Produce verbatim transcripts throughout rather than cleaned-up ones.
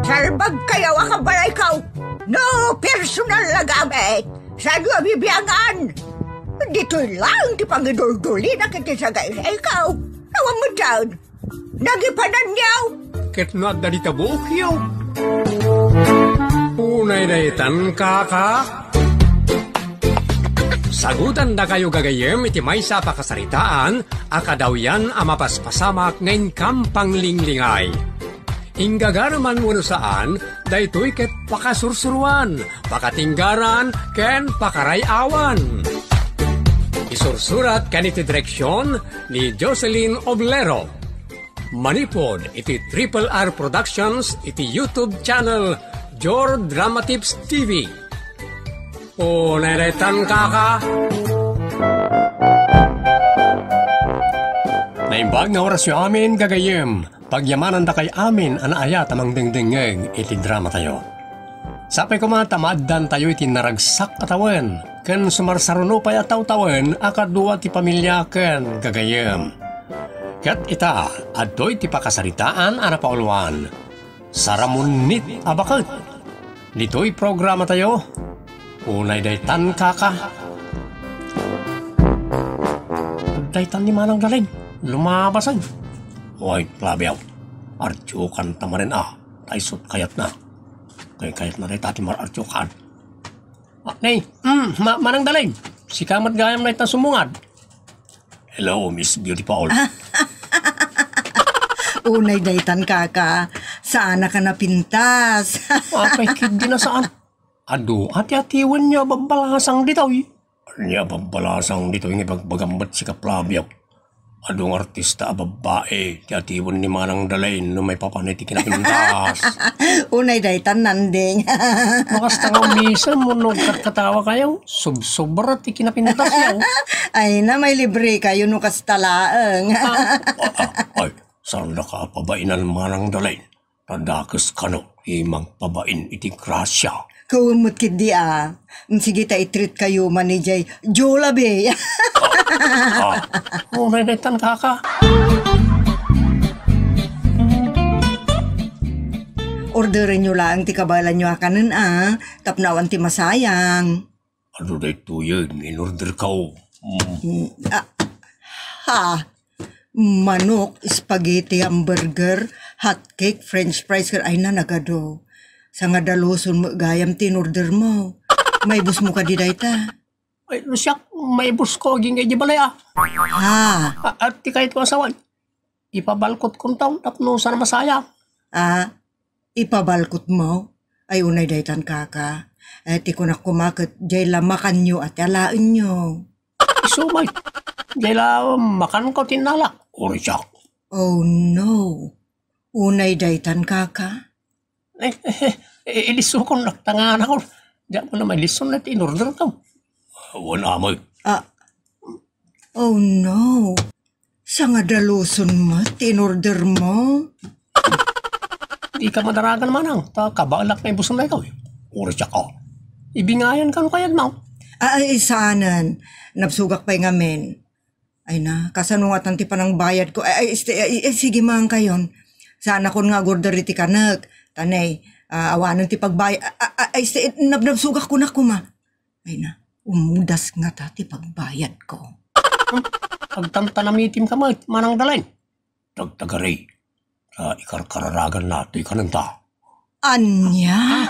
Salbagkayo a kabalayko. No personal a gamit, saanyo a bibiangan. Ditoy laeng ti pangiduldulina iti sagayrayko. Awan metten. Nagipananyo. Ket no adda dita buokyo. Unay daytan, kaka. Sagutandakayo gagayyem iti maysa a pakasaritaan a kadawyan a mapaspasamak nga inkam panglinglingay. Inggagareman wenno saan, daytoy ket pakasursuroan, pakatinggaran, ken pakaray-awan. Isursurat ken iti direksion ni Jocelyn Oblero. Manipud iti Triple R Productions iti YouTube channel Jor Drama Tips T V. O, neretan, kaka. Naimbag nga orasyo amin, gagayyem. Pagyamanandakay amin a naayat a mangdengdengngeg iti dramatayo. Sapay koma ta maaddantayo iti naragsak a tawen ken sumarsaruno pay a tawtawen a kadua ti pamilya ken gagayyem. Ket ita, adtoy ti pakasaritaan a napauluan. Saramunnit a baket. Ditoy programatayo, unay daytan, kaka. Daytan ni Manang Dalin, lumabasen. Oy, Flavio, artiokan ta manen a, ta isut kayatna. Kay kayatna dayta ti mar-artiokan. Ah, nay, mm, ma-, Manang Dalin, sika met gayam dayta sumungad. Hello, Miss Beautiful. Unay daytan, kaka. Saanaka napintas. Apay, ket di na saan. Adu, ati-atiwen niya babbalasang ditoy. Ania babbalasang ditoy nga ibagbagam met sika, Flavio? Adu nga artista a babbai ti atiwen ni Manang Dalin no maipapan iti kinapintas. Unay daytan, Nanding. Makasta nga umisem, no agkatkatawakayo, subsobra ti kinapintasyo. Ay na, mailibrekayo no kasta laeng. Ah, ah, ah, ay, saandaka a pabainan, Manang Dalin. Ta dakes kano ti mangpabain iti grasia. Kawen met ketdi a. Sige ta i-treat kayo man idiay Jollibee. Ah, ah. Unay daytan, kaka. Orderenyo laeng ti kabaelanyo a kanen a, tapno awan ti masayang. Adu daytoyen nga in-orderko. Mm. Mm, ah, ha? Manok, spaghetti, hamburger, hotcake, french fries, ken ay na, nagadu. Sangadaluson met gayam ti in-ordermo. Maibusmo kadi dayta? Ay, no siak, maibusko agingga idiay balay a. Ha? A-, ati kayatko a sawen. Ipabalkotkonto tapno saan a masayang. Ah, ipabalkotmo? Ay, unay daytan, kaka. Eh, ti kunak koma ket diay la makanyo a ti alaenyo. Isu met. Diay la makanko ti innalak. Uray siak. Oh, no. Unay daytan, kaka. Eh, eh, eh, ilisukon laktangana ko. Diak man na mailisson ti in-orderko. Awan, amay. Ah, oh no. Sangadaluson met ti in-ordermo. Dika madaragan, manang, ta kabaelak nga ibuson daytoy. Uray siak a. Ibingayan kano kayatmo? Ah, ay, saanen. Nabsogak pay ngamin. Ay na, kasano ngatan ti panangbayadko? Ay, ay, este, ay, ay, sige, mangkayon. Saanakon nga agorder iti kanek. Tanay, ah, awanen ti pagbay-, a-, a-, a-, ay, este, nabnabsogak kunak koma. Ay na, umudas ngata ti pagbayadko. Hmm, agtantanamitim ka met, Manang Dalin. Dagdagari. Ta ikarkararaganna toy kanenta. Ania?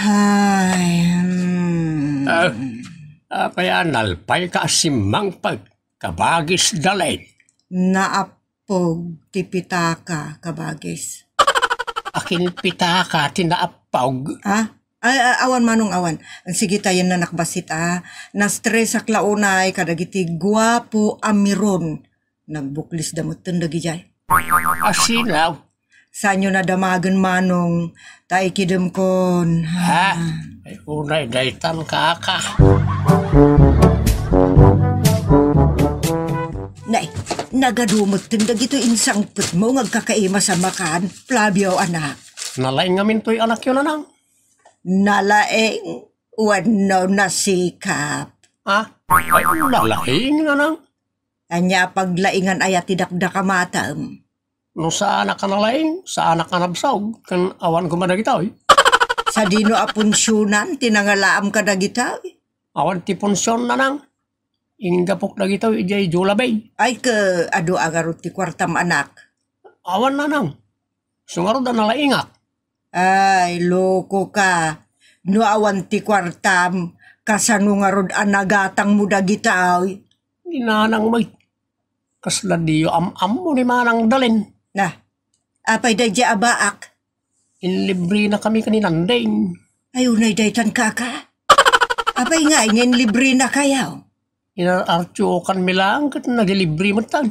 Ay, hmm. Ah, apay a nalpayka a simmangpet, kabagis Dalin? Naap- pog ti pitaka, kabagis. Akin pitaka ti naappog? Ha? Ay, a-, awan, manong, awan. Sige ta, yan na nakbasit, a. Nastresak la unay kadagiti guapo a miron. Nagbuklisda metten dagidiay. Asinaw? Saanyo nadamagen, manong, ta ikidemkon. Ha? Ay, unay daytan, kaka. Nay, nagadu metten dagitoy insangpetmo nga agkakaimas a makan, Flavio, anak. Nalaing ngamin toy anakyo, nanang. Nalaing wenno nasikap? Ha? Ay, nalaing, nanang. Ania a paglaingan aya ti dakdakamatem? No saanak a nalaing, saanak a nabsog, ken awan koma dagitoy. Sadino a punsionan ti nangalaam kadagitoy? Awan ti punsion, nanang. Inggapok dagitoy idiay Julabay. Ay, ke, adu a ngarud ti kuartam, anak? Awan, nanang. Isu ngarud a nalaingak. Ay, loko ka. No awan ti kuartam, kasano ngarud a nagatangmo dagitoy? Ni nanang met. Kasla diyo am-ammo ni Manang Dalen. Na, apay daydiay a baak? Inlibrinakami ken ni Nandeng. Ay, unay daytan, kaka. Apay ngay nga inlibrinakayo? Inar-artiokanmi laeng ket nagilibre metten.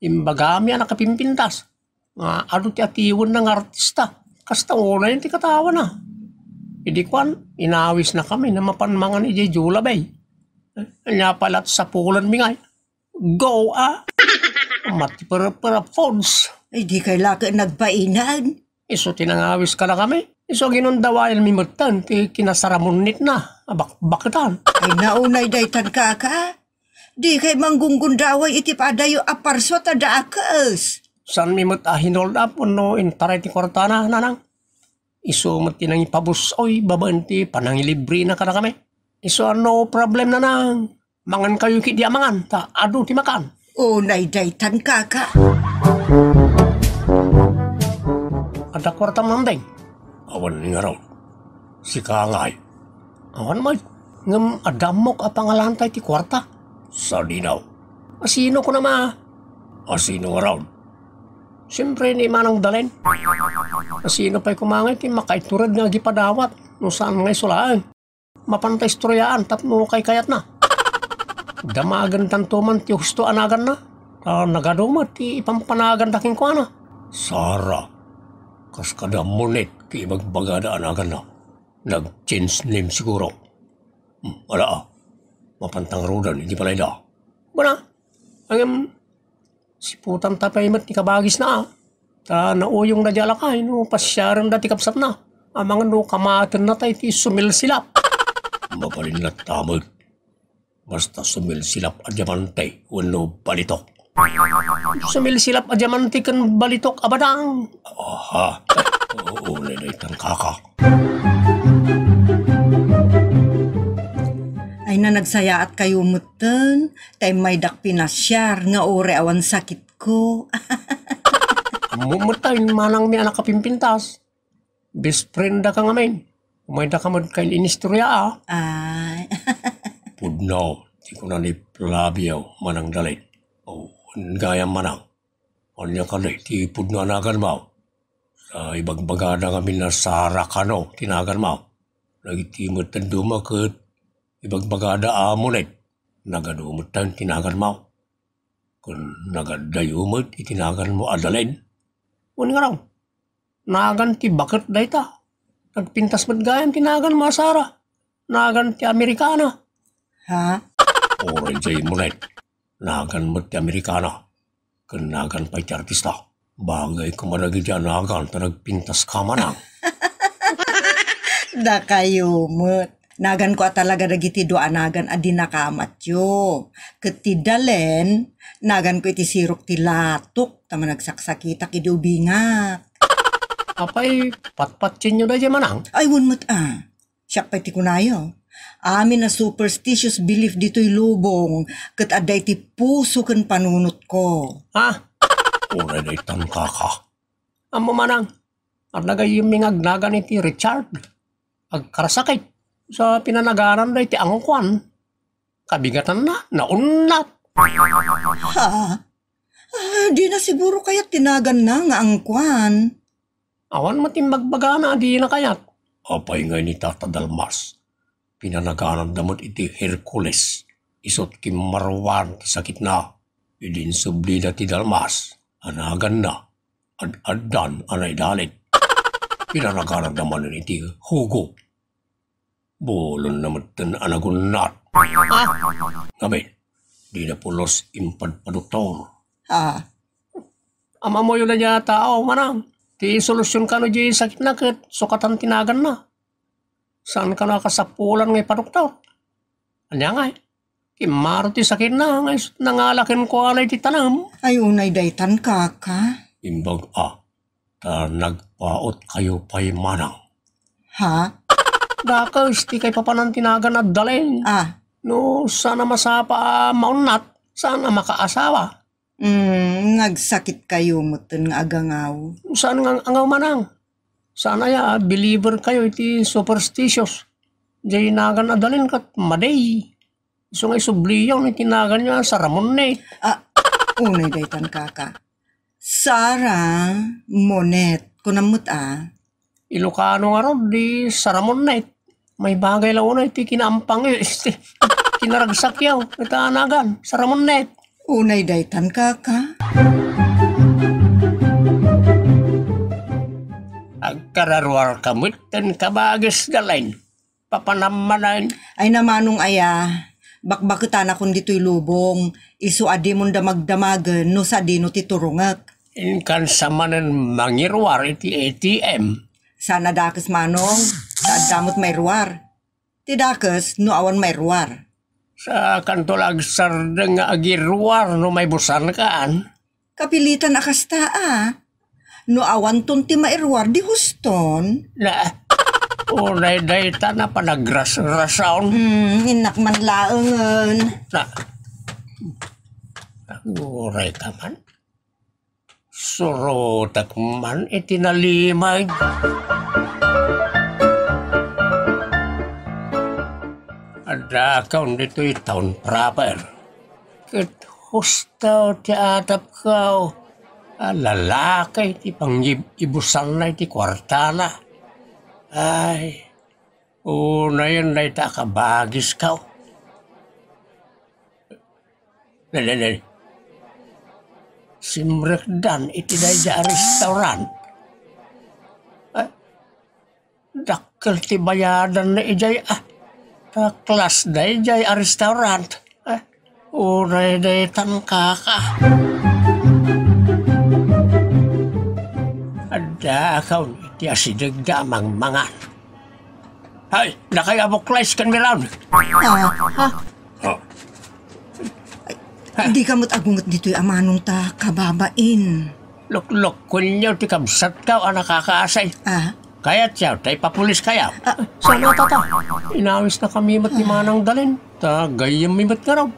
Imbagami a nakapimpintas nga adu ti atiwenna nga artista. Kasta unay ti katawana. Idi kuan, inawisnakami a mapan mangan idiay Julabay. Ania pay la ti sapulanmi ngay? Go, ah! Mati perpera foods. Ay, di kay laki nagbainag. Isu ti nangawis kadakami. Isu a ginundawayanmi metten ti kinasaramunnitna a bakbaketan. Ay, naunay daytan, kaka. Di kay manggunggundaway iti padayo a parso ta dakes. Saanmi met a hinold up wenno intaray ti kuartana, nanang. Isu met ti nangipabus-oy babaen ti panangilibrena kadakami. Isu a no problem, nanang. Mangankayo ketdi a mangan, ta adu ti makan. Unay daytan, kaka. Adda kuartam, Nandeng? Awan ngarud. Sika ngay? Awan met. Ngem adda ammok a pangalantay ti kuarta. Sadino? Asino kunam a? Asino ngarud? Siempre ni Manang Dalen. Asino pay koma ngay ti makaitured nga agipadawat no saan nga isu laeng? Mapanta istoriaan tapno kaykayatna. Damagendanto man ti husto a naganna. Ta nagadu met ti ipampanaganda kenkuana. Sara, kas kada munet ti ibagbagada a naganna. Nag-change name siguro. Hmm, ala, ah. Mapanta ngaruden iti balayda. Bana, ngem, siputanta pay met ti kabagisna, ah. Ta nauyongna diay lakay no pasiarenda ti kabsatna. Amangan no kamatenna tay ti sumilsilap. Mabalin latta met. Basta sumilsilap a diamante wenno balitok. Sumilsilap a diamante ken balitok a badang. Aha. Oo, unay daytan, kaka. Ay na, nagsayaatkayo metten, ta immaydak pinasiar nga uray awan sakitko. Ammo met tay manangmi a nakapimpintas. Best friend daka ngamin. Umaydaka met kay inistorya, ah. Ay. Pudno, ti kuna ni Flavio, Manang Dalen. O, gayam, manang. Ania kadi ti pudno a naganmo? Sa ibagbagada ngamin a Sara Cano ti naganmo. Dagiti met dadduma ket ibagbagada a munet. Nagadu met ti naganmo. Ken nagaddayo met iti naganmo a Dalen. Wen ngarud, nagan ti baket dayta. Nagpintas met gayam ti naganmo a Sara. Nagan ti Amerikana. Ha? Uray jay munet. Nagan met ti Amerikana. Ken nagan pay ti artista. Bagay koma dagiti a nagan ta nagpintaska, manang. Dakayo met. Naganko a talaga dagiti dua a nagan a dinakamatyo. Ket ti Dalen, naganko iti sirok ti latok ta managsaksakitak idi ubingak. Apay, patpatienyo daydiay, manang? Ay, wen met, ah. Siak pay ti kunayo. Amin a superstitious belief ditoy lubong, ket adda iti puso ken panunotko. Ha? Uray daytan, kaka. Ammo manang, adda gayyemmi nga agnagan iti Richard. Agkarasakit. Sa pinanagananda iti angkuan. Kabigatanna, naunnat. Ha? Ah, dina siguro kayat ti naganna nga angkuan. Awan met imbagbagana a dina kayat. Apay ngay ni Tata Dalmas? Pinanagananda met iti Hercules. Isut' kimmaruan ti sakitna. Idi insublida ti Dalmas a naganna, ad-addan a naidalit. Pinanagananda manen iti Hugo. Bulonna metten a nagunnat. Ah! Ngamin, dida pulos impadpadoktor. Ah. Am-ammoyo daydiay a tao, manang. Ti solusion kano diay sakitna ket sukatan ti naganna. Saan kano a kasapulan nga ipadoktor? Ania ngay? Kimmaro ti sakitna, nga isu ti nangala kenkuana iti tanem. Ay, unay daytan, kaka. Imbag a, ta nagpautkayo pay manang. Ha? Dakes ti kaipapanan ti nagan a Dalen. Ah. No saan a masapa a maunnat, saan a makaasawa. Mm, nagsakitkayo metten nga agangaw. Saan nga angaw manang? Saan aya a believer kayo iti superstitious? Jay nagan a Dalen ket madi. Isu nga isubliyo iti naganyo a Sara Monet. Ah, unay daytan, kaka. Sara Monet, kunam met a. Ilocano ngarud, di Sara Monet. Maibagay la unay ti kinaampangyo, isu ti kinaragsakyo, ita a nagan, Sara Monet. Unay daytan, kaka. Agkararuarka met ken kabagis, Dalen. Papanam manen. Ay, namanong aya, bakbaketanakon ditoy lubong, isu a dimon damagdamagen no sadino ti turongek. Inkan sa manen mangiruar iti A T M. Saan a dakes, manong, ta adda met mairuar. Ti dakes no awan mairuar. Saankanto la agsardeng nga agiruar no maibusankan? Kapilitan a kasta a. No awanton ti mairuar, di huston. Na, unay dayta a panagrasrasaon. Hmm, innak man laengen. Na, aguray ka man. Surotek man iti nalimay. Addakaw ditoy town proper. Ket husto ti atapkaw a lalaki ti pangib-ibusanna iti kuartana. Ay, unayen dayta a kabagiskaw. Lelele. Simrekdan iti daydiay a restaurant. Ah, dakkel ti bayadanna idiay, ah, ta class daydiay a restaurant. Ah, unay daytan, kaka. Addakaw iti asidegda a mangmangan. Hay, dakayo a buklays ken miraon. Ah, ha? Oh. Ay, dika met agunget ditoy a manong ta kababain. Luklukkuenyo ti kabsatkaw a nakakaasay. Ah? Kayatyo ta ipapuliskayo. Ah. Sana, tata. Inawisnakami met ni Manang Dalen. Ta gayyemmi met ngarud.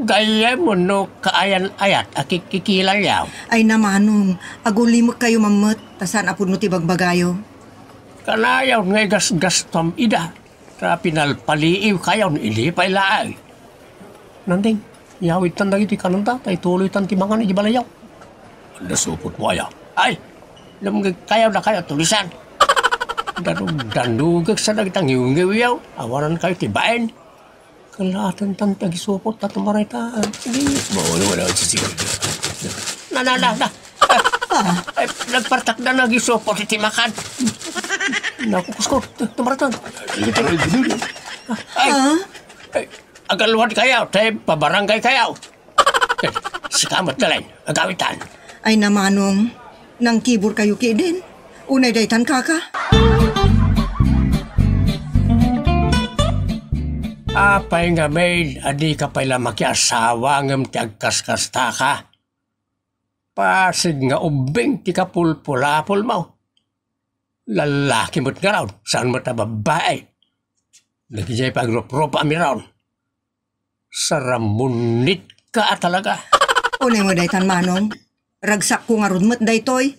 Gayyem wenno kaayan-ayat a kikkikilalyo? Ay, namanong, agulimekkayo man met, ta saan a pudno ti bagbagayo. Kanayon nga igasgastom ida, ta pinalpaliiwkayon idi pay laeng. Nanding, yawidtan dagiti kanenta, ta ituloytan ti mangan iti balayyo. Adda supotmo aya? Ay, lumngegkayo dakayo a tulisan. Danug-danugek sa dagiti ngiwngiwyo, awanankayo ti bain. Kalatentan ti agisupot, ta tumaraytan. Sige. Mawala-wala, sige. Na, na, na, na. Ah, ay, nagpartakdan nga agisupot iti makan. Naku, kusko, tu-, tumaraytan. Sige, tuloy, tuloy. Ay, Ah? Ay, agaluadkayo, ta ipabarangaykayo. Sika met, Dalen, agawitan. Ay, namanong, nangkiborkayo ketdin. Unay daytan, kaka. Apay ngamin a dika pay la makiasawa ngem ti agkaskastaka? Pasig nga ubbing ti kapulpulapolmo. Lallaki met ngarud, saan met a babbai. Dagidiay pagruprupam ngarud. Sara Monet ka a talaga. Unay mo daytan, manong. Ragsakko ngarud met daytoy.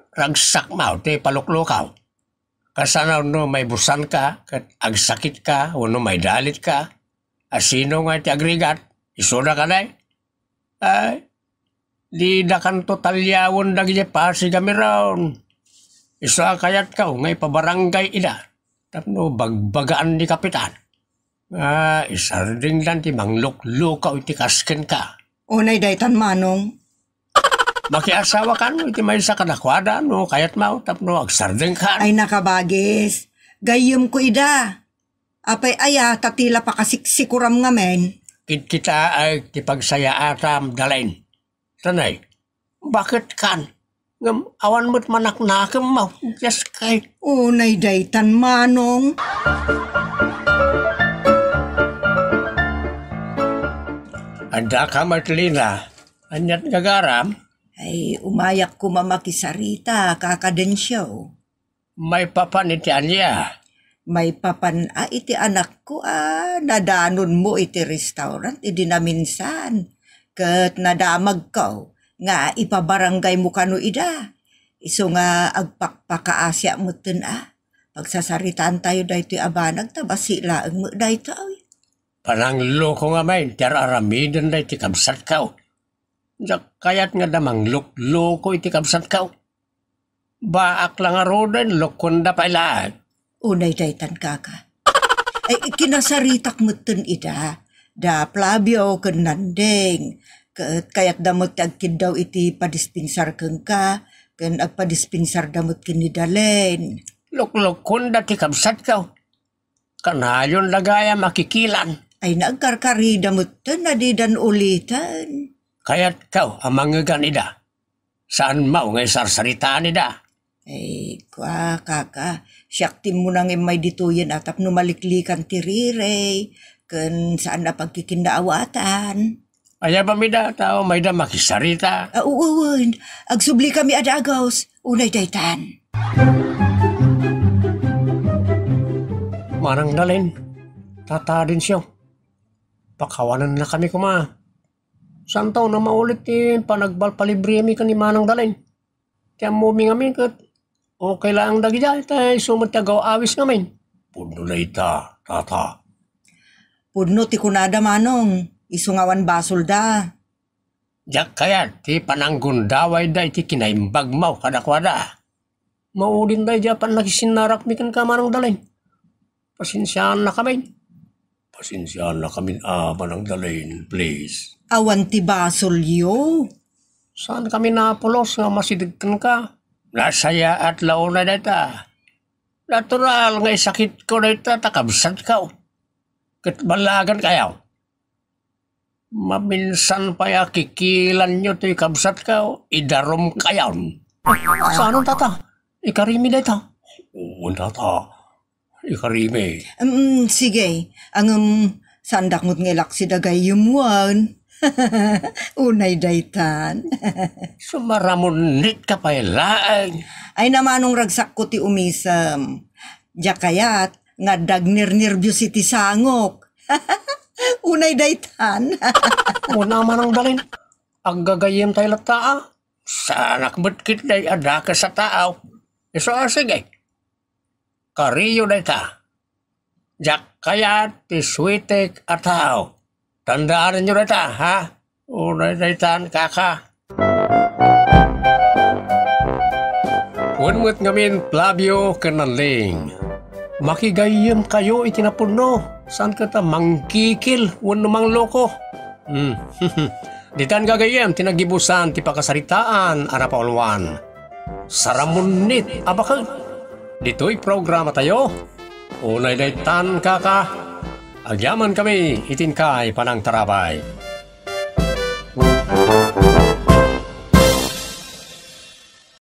Ragsakmo ti paluklukaw. Kasano no maibusanka ket agsakitka wenno maidalitka? A sino nga ti agrigat? Isuda kadi? Ay, didakanto talliawen dagiti Pasig a miraon. Isu a kayatko nga ipabarangay ida tapno bagbagaan ni Kapitan nga isardengdan ti mangluklukaw iti kas kenka. Unay daytan, manong. Makiasawakan iti maysa kadakuada no kayatmo tapno agsardengkan. Ay, nakabagis. Gayyemko ida. Apay aya ta ti la pakasiksikuram ngamin? Kitkitaek ti pagsayaatam, Dalen. Tanay, baketkan? Ngem awan met manaknakemmo. Dios kay. Unay daytan, manong. Adda ka met, Lina. Aniat gagaram? Ay, umayak koma makisarita, Kaka Dencio. Maipapan iti ania? Maipapan a iti anakko a nadanonmo iti restaurant idi naminsan. Ket nadamagko nga ipabarangaymo kano ida. Isu nga agpakpakaasiak metten a. Pagsasaritaantayo daytoy a banag ta bassit laeng met daytoy. Panangloko ngamin ti ar-aramiden daytoy kabsatko. Diak kayat nga adda manglukloko iti kabsatko. Baak la ngaruden, lokoenda pay laeng. Unay daytan, Kaka. Ay, kinasaritak metten ida. Da Flavio ken Nandeng. Ket kayatda met ti agkiddaw iti padispensar kenka, ken agpadispensarda met ken ni Dalen. Loklokoenda ti kabsatko. Kanayon la gayam a kikilan. Ay, nagkarkarida metten a didan uliten. Kayatko a mangngegan ida. Saanmo nga isarsaritaan ida. Ay, kua, Kaka, siak ti immuna nga immay ditoyen a tapno maliklikan ti rirey, ken saan a pagkikinnaawatan. Aya ba mida tao mayda makisarita? Ah, wen, agsublika mi a dagus. Unay daytan. Manang Dalen, Tata Dencio, pakawanennakami koma. Saantayo a maulit ti panagpalpalibremi ken ni Manang Dalen. Ti ammomi ngamin ket okay laeng dagidiay, ta isu met ti agaw-awis ngamin. Pudno dayta, Tata. Pudno ti kunada, Manong. Isu nga awan basolda. Diak kayat ti pananggundawayda iti kinaimbagmo kadakuada. Maudin daydiay a pannakisinarakmi kenka, Manang Dalen. Pasensiaannakamin. Pasensiaannakamin a, Manang Dalen, please. Awan ti basolyo. Saankami napulos nga masideg kenka. Nasayaat la unay dayta. Natural nga isakitko dayta ta kabsatko. Ket ballagenkayo. Maminsan pay a kikilanyo toy kabsatko, idarumkayon. Saanen, Tata? Ikarimi dayta? Wen, Tata. Ikarimi. Mm, sige. Ngem, saandak met nga ilaksi da gayyem wen. Unay daytan. Sumaramunnit ka pay laeng. Ay, Manong, ragsakko ti umisem. Diak kayat nga adda agnernerbios iti sangok. Unay daytan. Wen a, Manang Dalen, aggagayyemtayo latta a. Saanak met ketdi a dakes a tao. Isu a, sige. Kariyo dayta. Diak kayat ti suitek a tao. Tandaanenyo dayta, ha? Unay daytan, Kaka. Wen met ngamin, Flavio ken Nandeng. Makigayyemkayo iti napudno. Saan ket a mangkikil wenno mangloko. Hmm. Ditan gagayyem ti naggibusan ti pakasaritaan a napauluan. Saramunnit a baket. Ditoy programatayo, Unay Daytan, Kaka. Agyamankami iti inkay panangtarabay.